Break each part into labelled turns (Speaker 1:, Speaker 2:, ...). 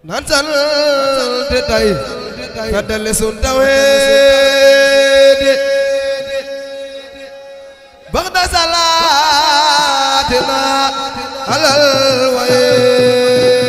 Speaker 1: nansal te tay fadale sun tawhid bagda salatina alal wayd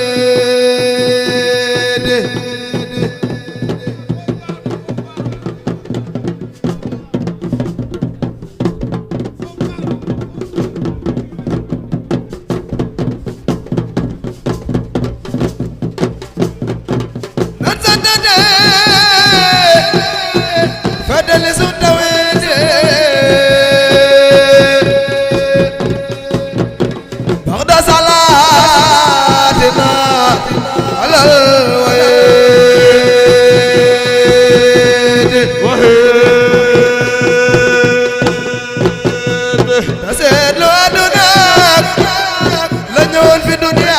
Speaker 1: fadale sun tawhid bagda salatina alal wayd taseetlu aduna la ñëwoon fi dunya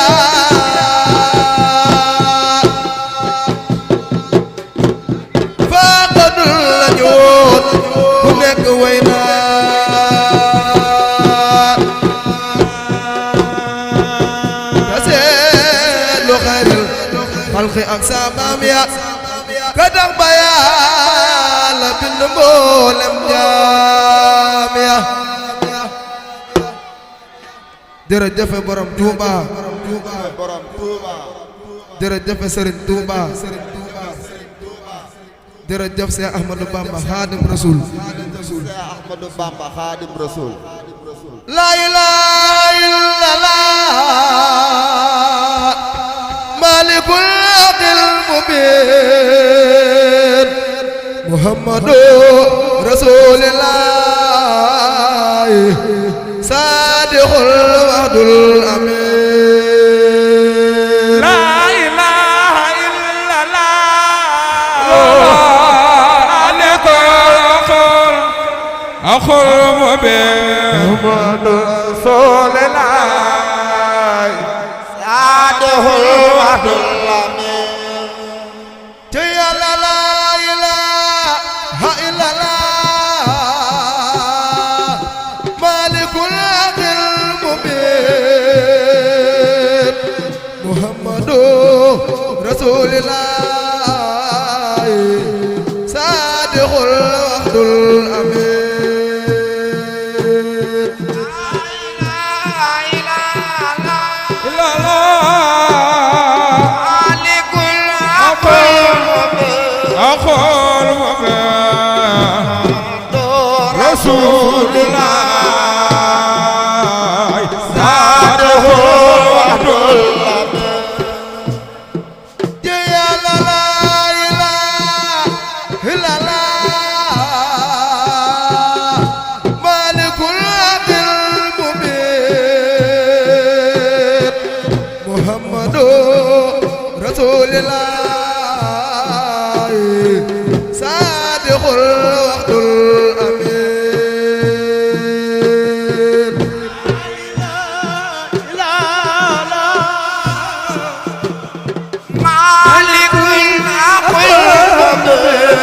Speaker 1: faqadul la ñëwoon ku nekk way na taseetlu xayril xalqi ak saamaam ya ka tax ba Yàlla bind mboolem jaam ya jërëjëf borom Touba jërëjëf Serigne Touba jërëjëf Cheikh Ahmadou Bamba Khadim Rasoul
Speaker 2: Ahmadou Bamba Khadim Rasoul
Speaker 1: la ilaha illallah malikul haqqil mubin Muhammadu Rasulillah sadiqul wahdul amin
Speaker 3: la ilaha illallah akhul mubin
Speaker 2: Muhammadu Rasulillah sadiqul wahdul amin
Speaker 1: te Yàlla la ilaha illallah malikul haqqil mubin Muhammadu Rasulillah sadiqul wahdul amin
Speaker 3: akhul mubin Rasulullah sadiqul wahdul
Speaker 1: te Yàlla la ilaha illallah malikul haqqil mubin Muhammadu Rasulillah sadiqul wahdul amin
Speaker 2: malikul haqqil mubin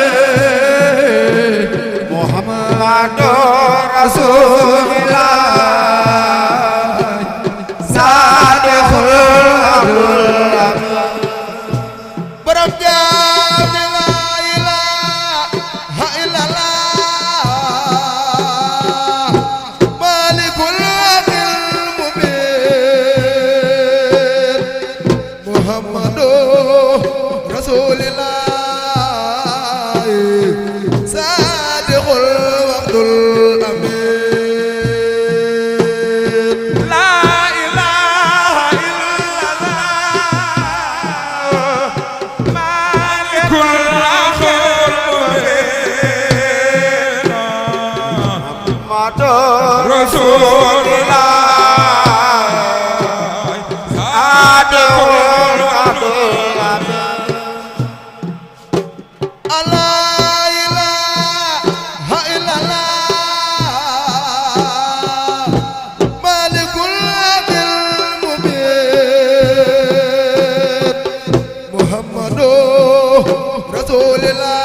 Speaker 2: Muhammadu Rasulillah sadiqul wahdul amin
Speaker 1: borom jaam ni la ilaha illallah malikul haqqil mubin Muhammadu Rasulillah sadiqul wahdul amin
Speaker 3: la ilaha illallah malikul haqqil mubin
Speaker 2: Muhammadu
Speaker 3: Rasulullah
Speaker 2: sadiqul wahdul amin
Speaker 1: la ilaha illallah malikul haqqil mubin Muhammadu Rasulillah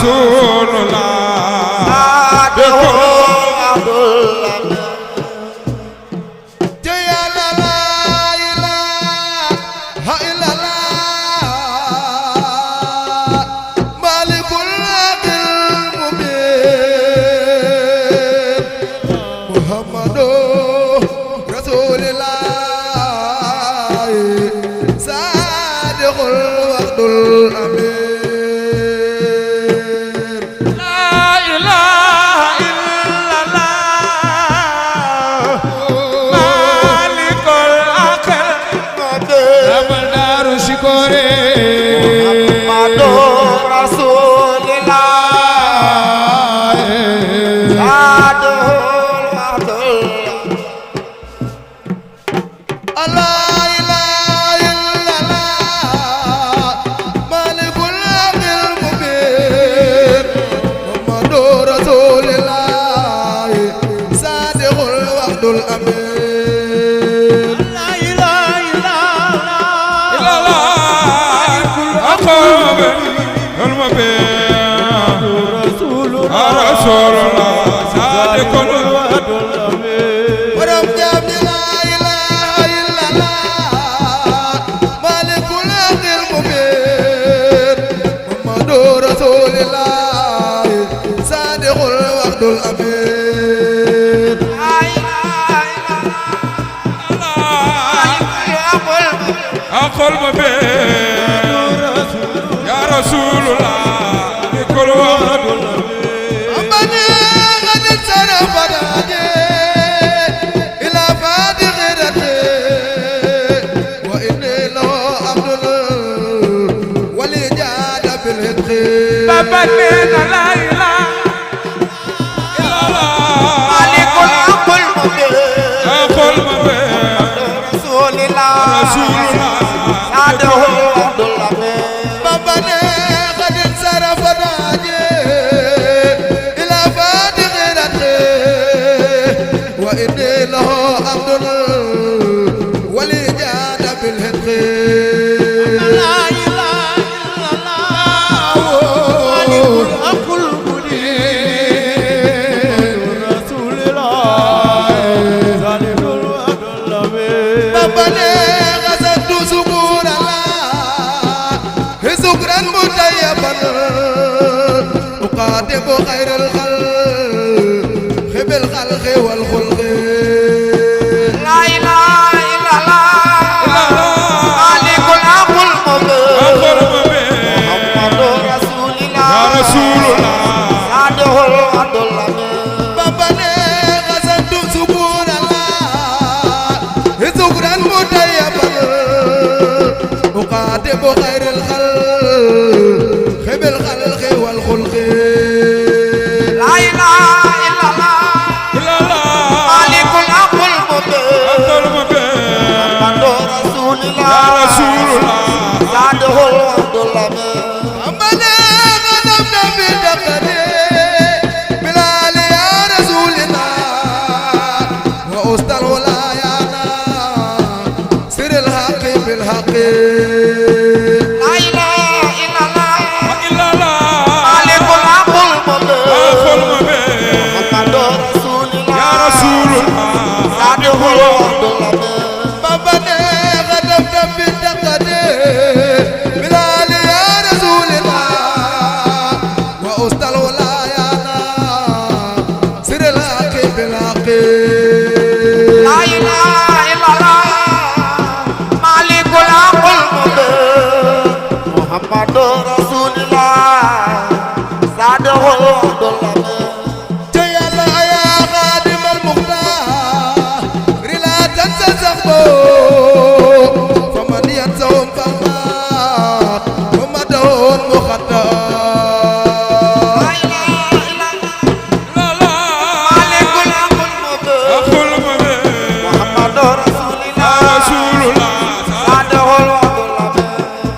Speaker 3: Rasulullah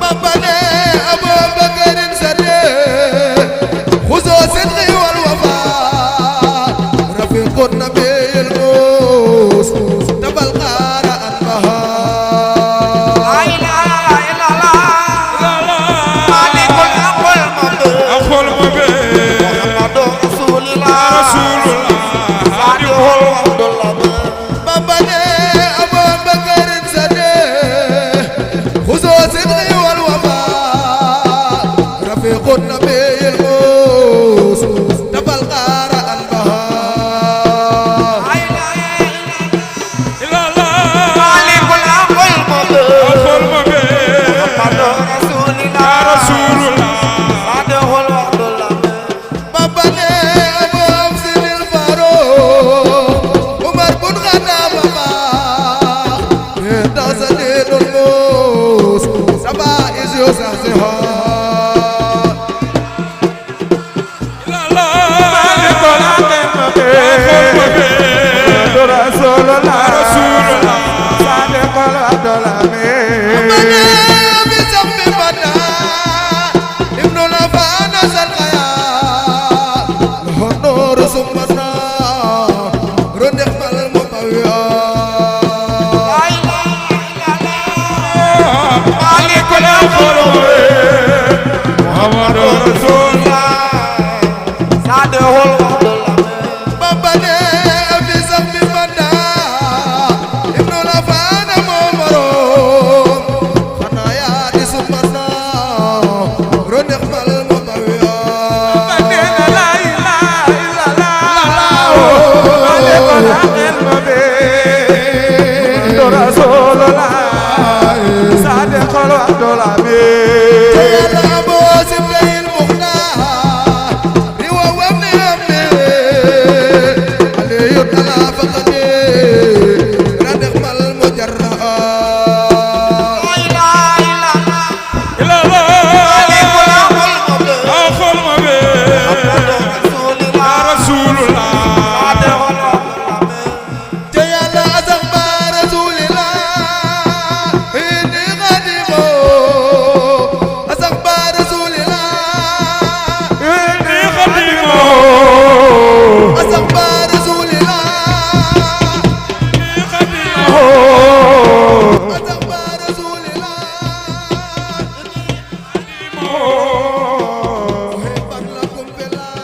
Speaker 1: Baba ne abo النبي الموس تبى القارة البهار
Speaker 3: إلا الله
Speaker 2: مالك الأمر المبين
Speaker 3: أخو المبين
Speaker 2: محمد رسول
Speaker 3: يا
Speaker 2: الله
Speaker 3: رسول الله
Speaker 2: صادق الوعد الأمين
Speaker 1: باباني أبو أفزل الفاروق عمر بن خطاب انت سديد الموس سبا إذ يسعسها
Speaker 3: إلا الله مالك الأمر المبين
Speaker 2: رسول الله
Speaker 3: رسول الله
Speaker 2: صادق الوعد الأمين
Speaker 1: بسم بنا ابن لفان سلقيا له النور ثم النار رنق بالمطويا
Speaker 2: لا إله إلا الله
Speaker 3: مالك الأمر المبين محمد رسول الله
Speaker 2: صادق الوعد الأمين
Speaker 1: باباني بسم بنا ابن لفان ممرون خنايا دي ثم النار رنق بالمطويا
Speaker 3: لا إله إلا الله مالك الأمر المبين رسول الله صادق الوعد الأمين
Speaker 1: يا أبو سبلي المختار هو وابن أمي علي يطلع فقدي ردق مال المجرى
Speaker 2: لا إله إلا الله
Speaker 3: إلا الله
Speaker 2: مالك الأمر المبين
Speaker 3: أخو المبين
Speaker 2: محمد رسول
Speaker 3: يا
Speaker 2: الله
Speaker 3: رسول الله
Speaker 2: صادق الوعد الأمين
Speaker 1: يا لا أزغبى رسول الله إني غنيمو أزغبى رسول الله
Speaker 3: إني خديمه
Speaker 1: أزغبى رسول الله
Speaker 3: إني خديمه
Speaker 1: أزغبى رسول الله أحبك لكم بالله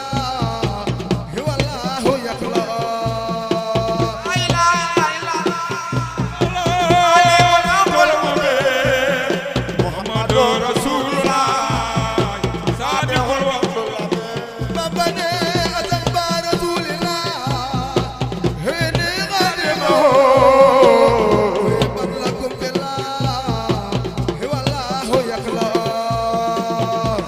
Speaker 1: هو الله يخلق
Speaker 2: لا إله إلا الله
Speaker 3: محمد رسول الله صادق الوعد
Speaker 1: باباني أزغبى رسول الله هني غنيمو أحبك لكم بالله هو الله يخلق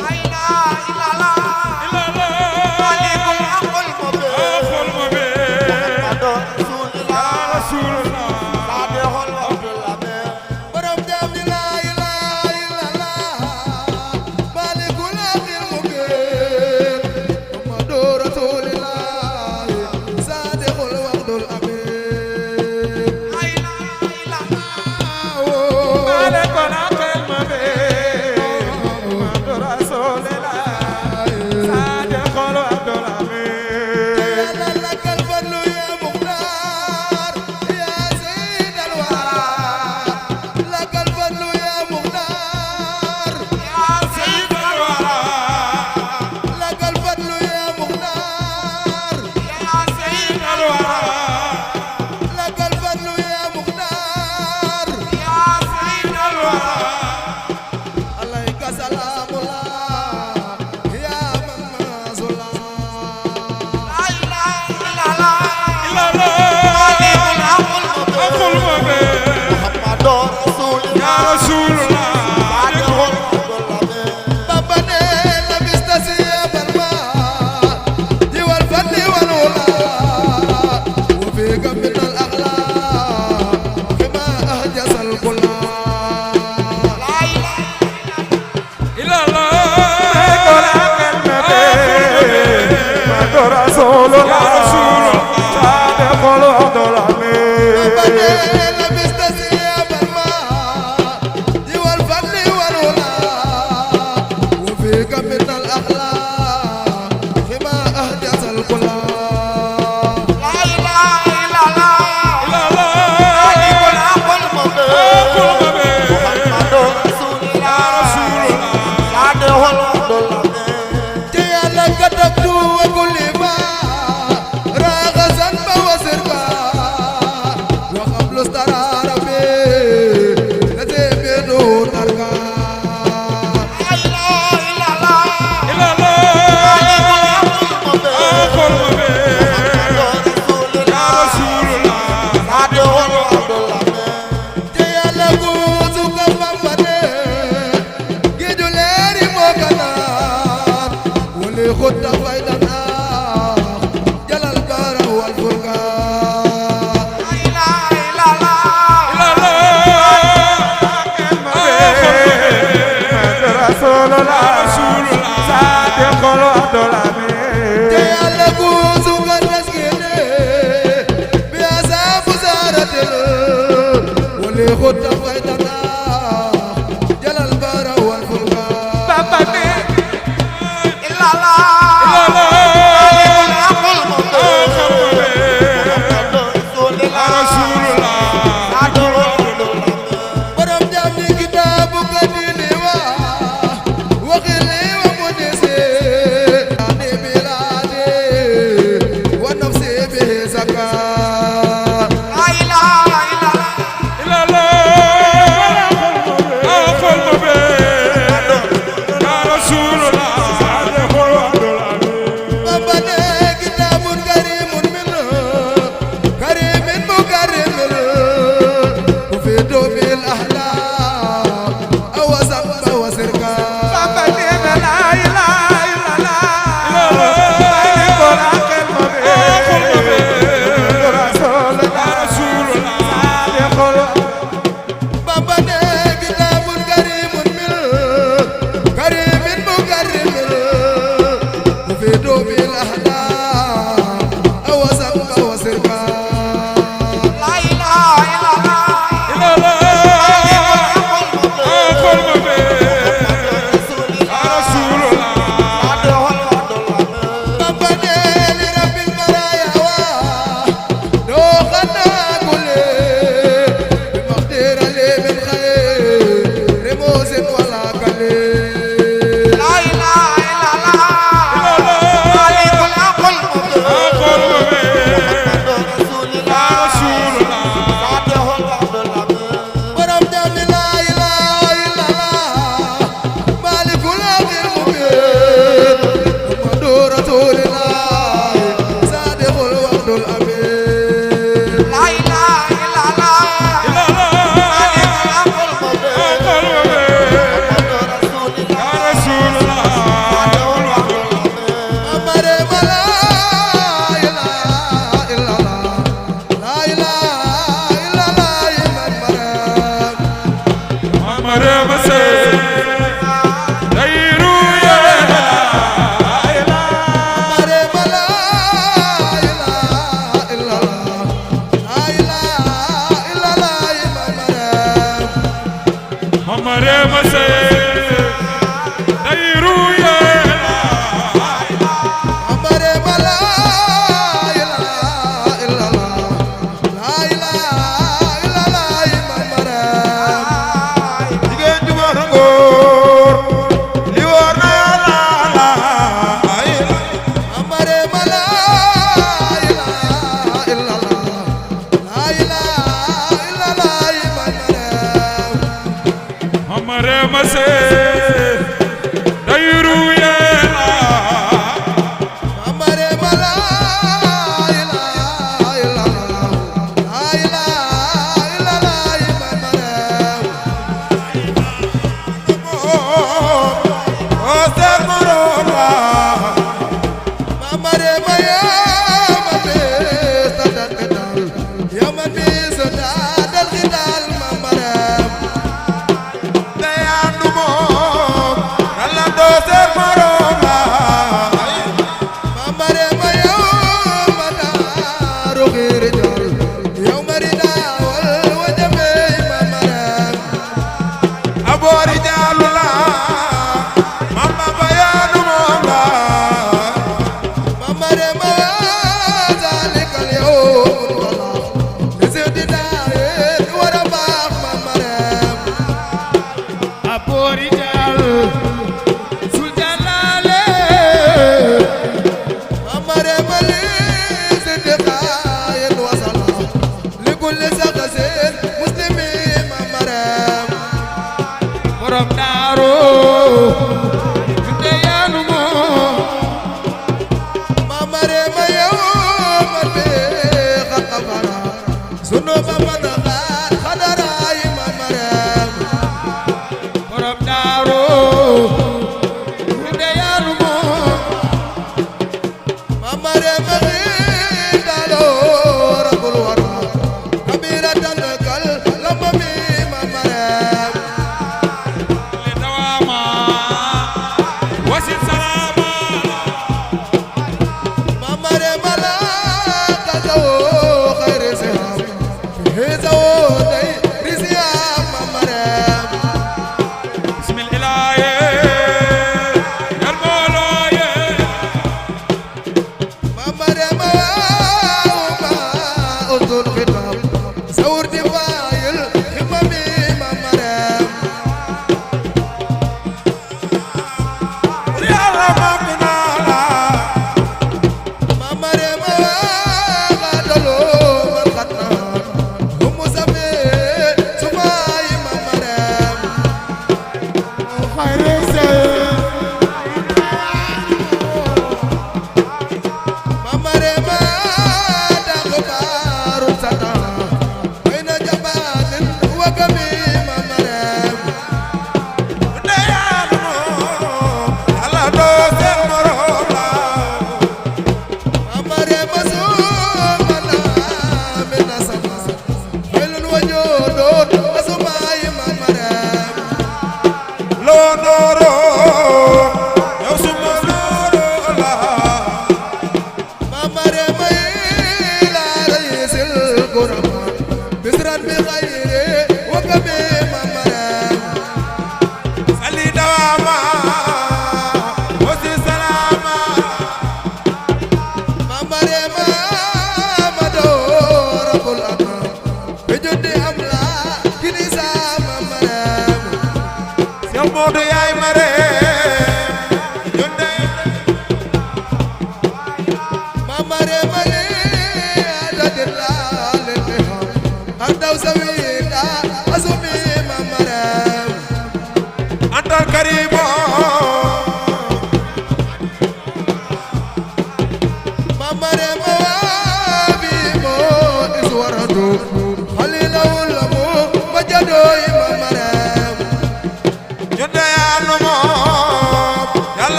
Speaker 2: لا إله إلا الله
Speaker 3: إلا الله
Speaker 2: مالك الأمر المبين
Speaker 3: أخو المبين
Speaker 2: محمد رسول الله
Speaker 3: رسول الله
Speaker 2: صادق الوعد الأمين
Speaker 1: borom jaam di la ilaha illallah malikul akhir mubin Muhammadu rasulillah sadiqul wa'dul amin
Speaker 2: لا إله إلا الله
Speaker 3: مالك الأمر المبين محمد رسول الله صادق الوعد الأمين
Speaker 1: يا لك الفضل يا مختار يا سيد الورى لك الفضل يا مختار
Speaker 3: يا سيد الورى
Speaker 1: لك الفضل يا مختار
Speaker 3: يا سيد الورى
Speaker 1: لك الفضل يا مختار
Speaker 3: يا سيد الورى
Speaker 1: عليك سلام الله يا من ما ظلم
Speaker 2: لا إله إلا الله
Speaker 3: إلا الله
Speaker 2: مالك الأمر المبين
Speaker 3: أخو المبين
Speaker 2: محمد رسول
Speaker 3: يا
Speaker 2: الله
Speaker 3: رسول الله
Speaker 2: صادق الوعد الأمين
Speaker 1: بابني لبست ثياب الماء ديوى الفن والولا وفيك من الأخلاق كما أهجس الكلا
Speaker 2: لا إله
Speaker 3: إلا الله محمد رسول الله يا رسول الله صادق الوعد الأمين
Speaker 1: بابني لبست ثياب الماء ديوى الفن والولا وفيك من الأخلاق كما أهجس الكلا
Speaker 2: لا إله إلا الله
Speaker 3: إلا الله
Speaker 2: مالك الأمر المبين
Speaker 3: أخو المبين
Speaker 2: محمد رسول
Speaker 3: يا
Speaker 2: الله
Speaker 3: رسول الله
Speaker 2: صادق الوعد الأمين
Speaker 1: يا لك كتبت وكل ما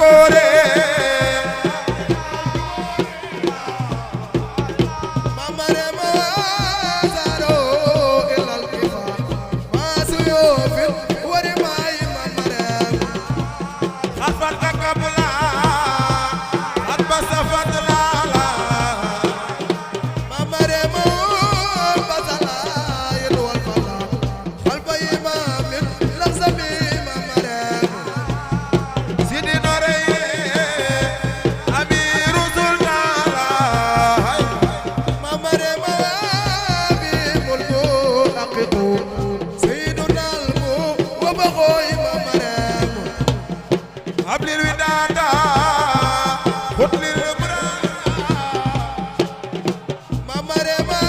Speaker 3: Sakore
Speaker 1: mamare ma zaro ilal kifa masuyo fil wari mai mamare
Speaker 3: Khafat kakabula Khatba safat lala
Speaker 1: mamare ma bazala ilwal fala qalba imam lazami mamare
Speaker 3: Sidi Noreye Amiru Sultana
Speaker 1: mamare ma bi mulku aqiqu sayyiduna almu wa baghoy mamare
Speaker 3: Ablir Widada Khutlir Ibrahim
Speaker 1: mamare ma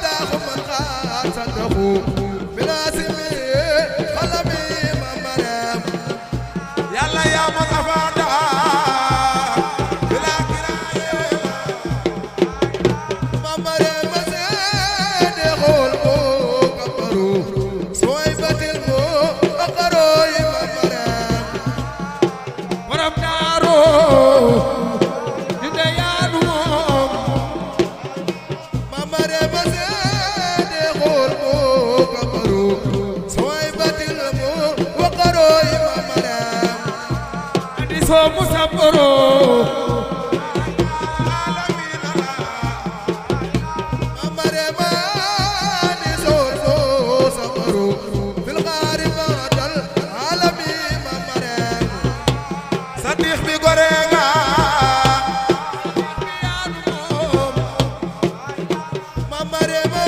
Speaker 1: daaxu man xaar saddaxu bilaasimi xalami mamare
Speaker 3: Yalla ya Mutafada Bila kiraye
Speaker 1: mamare ma seede xool ko kabaru sooy batil mo aqarooy mamare
Speaker 3: Borom Daaro Dinde yaanu moom
Speaker 1: mamare ma seede xool ko kabaru sooy batil mo aqarooy mamare
Speaker 3: Adi soo Musaboro
Speaker 1: mamare ma ni soor ko sabaru fil xaari baadal alami mamare
Speaker 3: Sadiq bi Gorenga
Speaker 1: mamare ma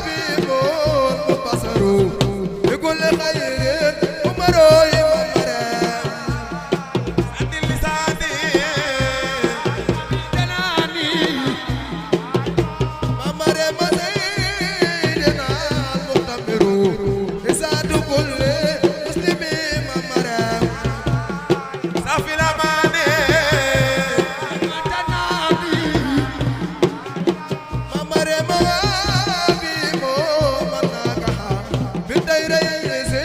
Speaker 1: bi moon mu basaru bi kulli xayrin umaroy mamare
Speaker 3: Adi Lisani Janani
Speaker 1: mamare ma seydina muxtamiru isaadu kulli muslimi mamare
Speaker 3: Safila Mane
Speaker 1: mamare ma bi moon manakaha bi dayraysi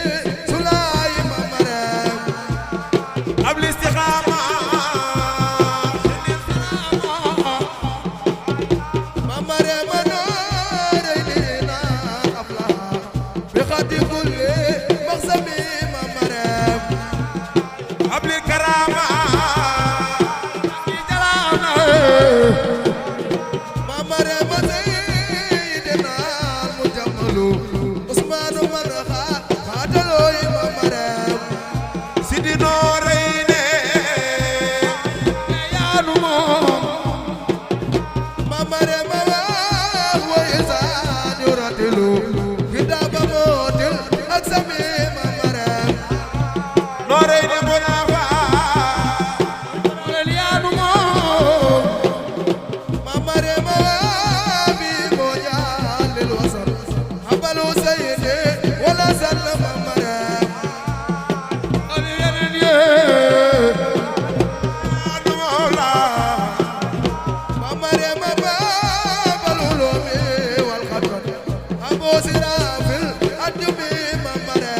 Speaker 1: sulay mamare
Speaker 3: Abli Istikhama
Speaker 1: mamare ma nooreynina aflaha bi xadi kulli maxsami mamare
Speaker 3: Abli Karama Jalana
Speaker 1: mamare ma seydina mujammalu usmanu man xaataloy mamare
Speaker 3: Sidi Noreyne yaanu moom
Speaker 1: mamare ma wax wa isaani ratilu kitaaba mootil ak sami mamare
Speaker 3: Noreyne Munafa yaanu moom
Speaker 1: mamare ma bi moo jaalil wasal habalu sayidi wala sall mamare
Speaker 3: Ali yeneen yee yaanu Mawla
Speaker 1: mamare ma babaluloomi wal xatrat abo sirafil adjumi mamare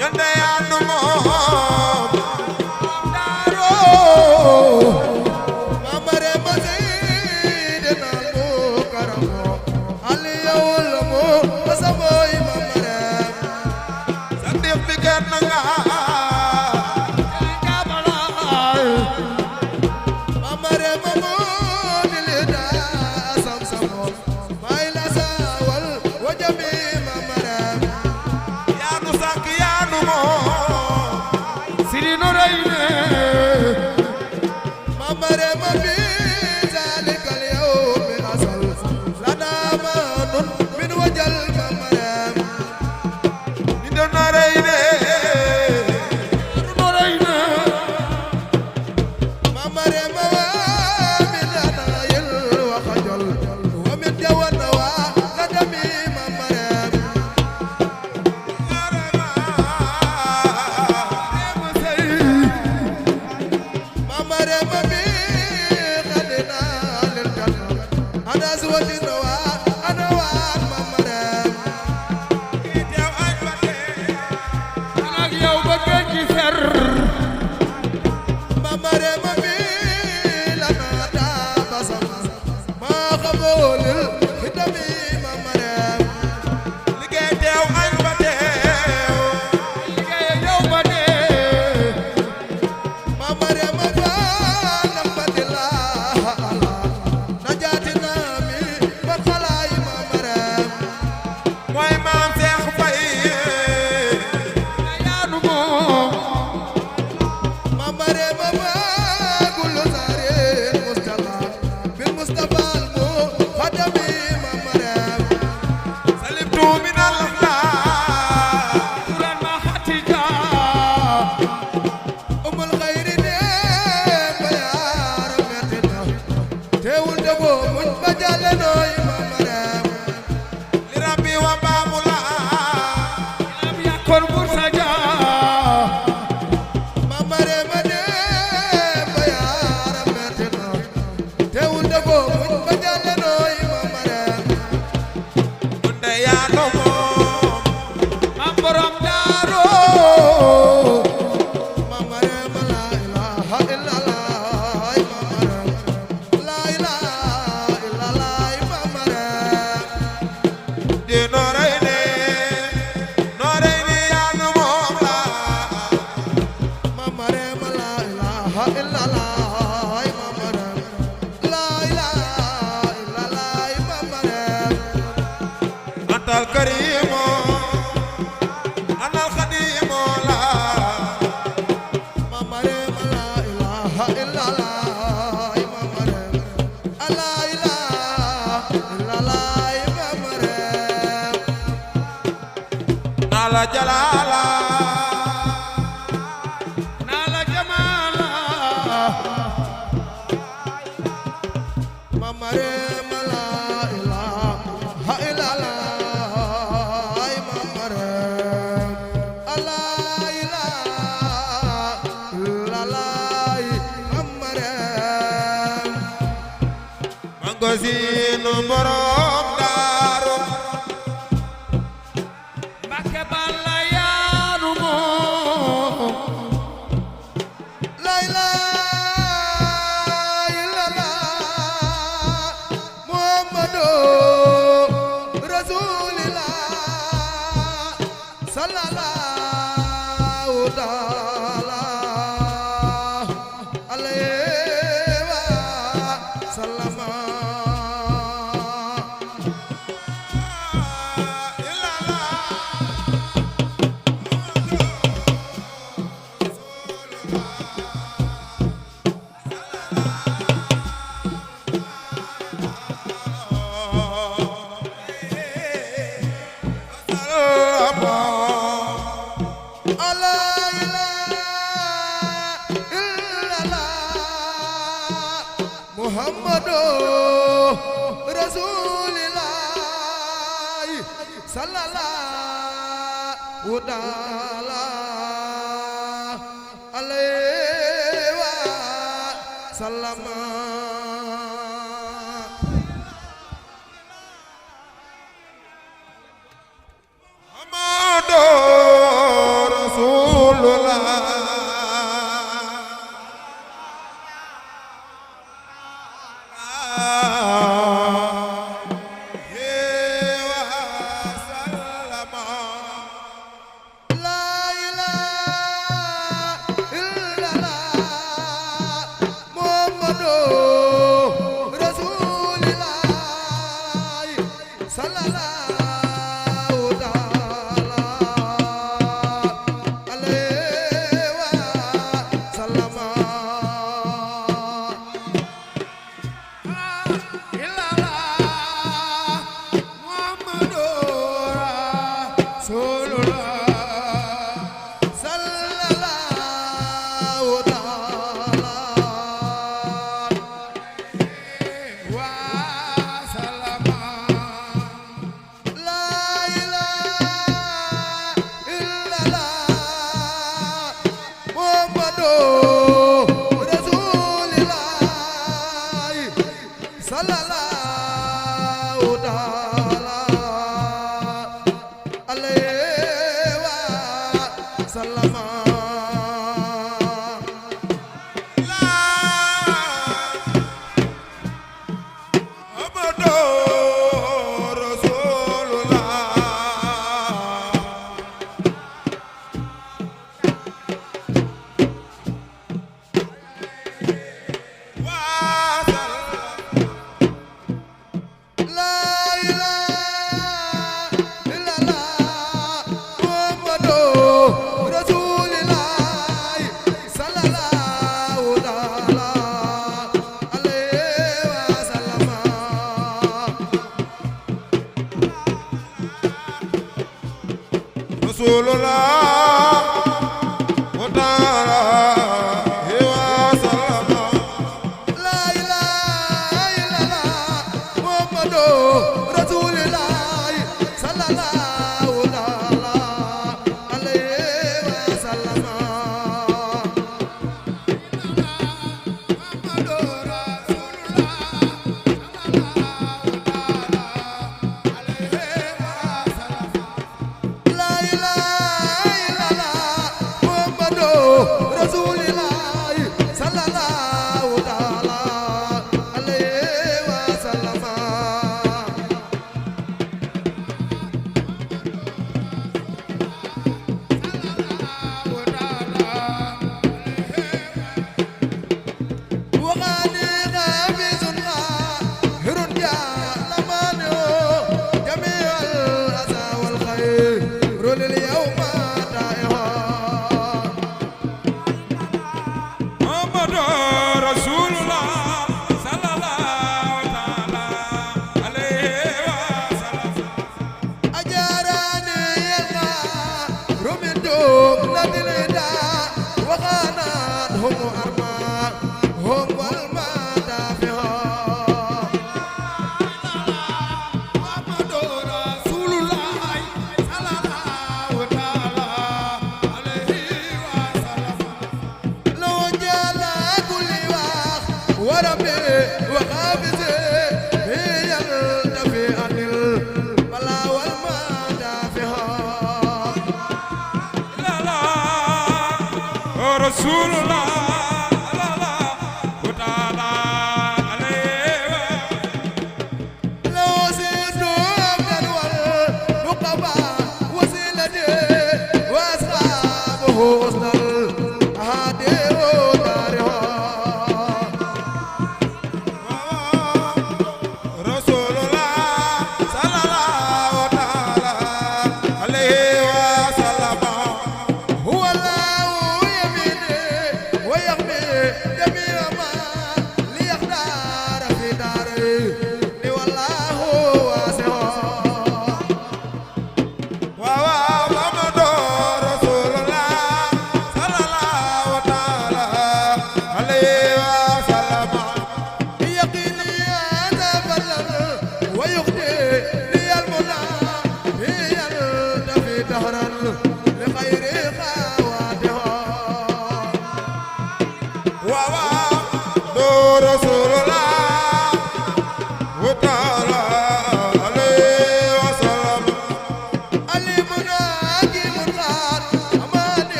Speaker 3: Jonde yaanu moom Daaro
Speaker 1: mamare ma seydina mu karamo aliyawul mu basamoy mamare
Speaker 3: Sadiq bi kenn nga Jabalaay
Speaker 1: mamare ma moodilida samsamo may la sawal wajami mamare
Speaker 3: yaanu sàkk yaanu moom Sidi Noreyne
Speaker 1: mamare ma bi zalikal yawmi asal lana manun min wajal mamare
Speaker 3: Dinde Noreyne Noreyne
Speaker 1: mamare ma min anayil wa xajal wa min jawana wa nadami mamare
Speaker 3: Arama Dem Sey moom
Speaker 1: mamare mama gulu sare mustafa bil mustafa al mu khadami mamare
Speaker 3: salimtu min al-ahla
Speaker 1: turan ma hatija umul khayri ne bayar metina teewul debo muñ bajale noy mamare
Speaker 3: li rabbi wa baamula
Speaker 1: lam yakun mursaja mamare mane bayar metina teewul debo muñ bajale noy mamare
Speaker 3: munde yaa ko moom
Speaker 1: mam borom daaro mamare ma la ilaha illallah mamare la ilaha illallah mamare
Speaker 3: di Noreyni Noreyni yaa ko moom la
Speaker 1: mamare ma la ilaha illallah mamare la ilaha illallah mamare
Speaker 3: antal karimo anal khadimo la
Speaker 1: mamare ma la ilaha illallah mamare la ilaha illallah mamare
Speaker 3: nala jalala
Speaker 1: nala jamala mamare ma la ilaha illallah mamare la ilaha illallah mamare
Speaker 3: mangosinu borom daaru
Speaker 1: Mbakke Balla yaanu moom la ilaha illallah Muhammadu Rasulillah sallallahu taala alayhi wa sallama Muhammadu Rasulillah sallallahu taala alayhi wa sallama
Speaker 3: Muhammadu Rasulullah
Speaker 1: la ilaha illallah Muhammadu Rasulillah sallallahu taala alayhi wa sallama illallah Muhammadu Rasulullah sallallahu taala wa sallama la ilaha illallah Muhammadu Rasulillah sallallahu taala alayhi wa sallama
Speaker 3: Muhammadu Rasulullah
Speaker 1: la ilaha illallah Muhammadu Rasulillah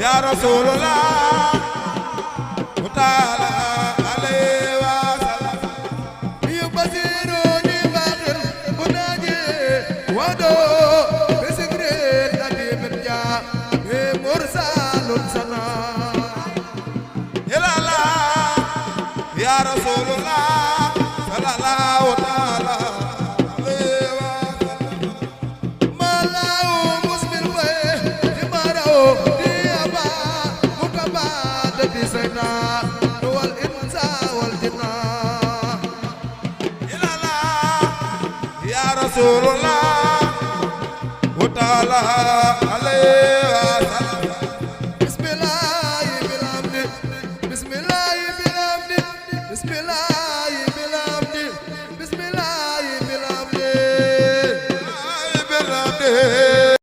Speaker 3: Ya Rasulullah Rasulullah sallallahu ta'ala alayhi wa sallam.
Speaker 1: Malau musbil way Himarao Diaba Mukabad Bisayna Wal insa wal jinna
Speaker 3: Ilala ya Rasulullah ta'ala alayhi wa sallam.
Speaker 1: Bismillah bil hamdi Bismillah bil hamdi Bismillah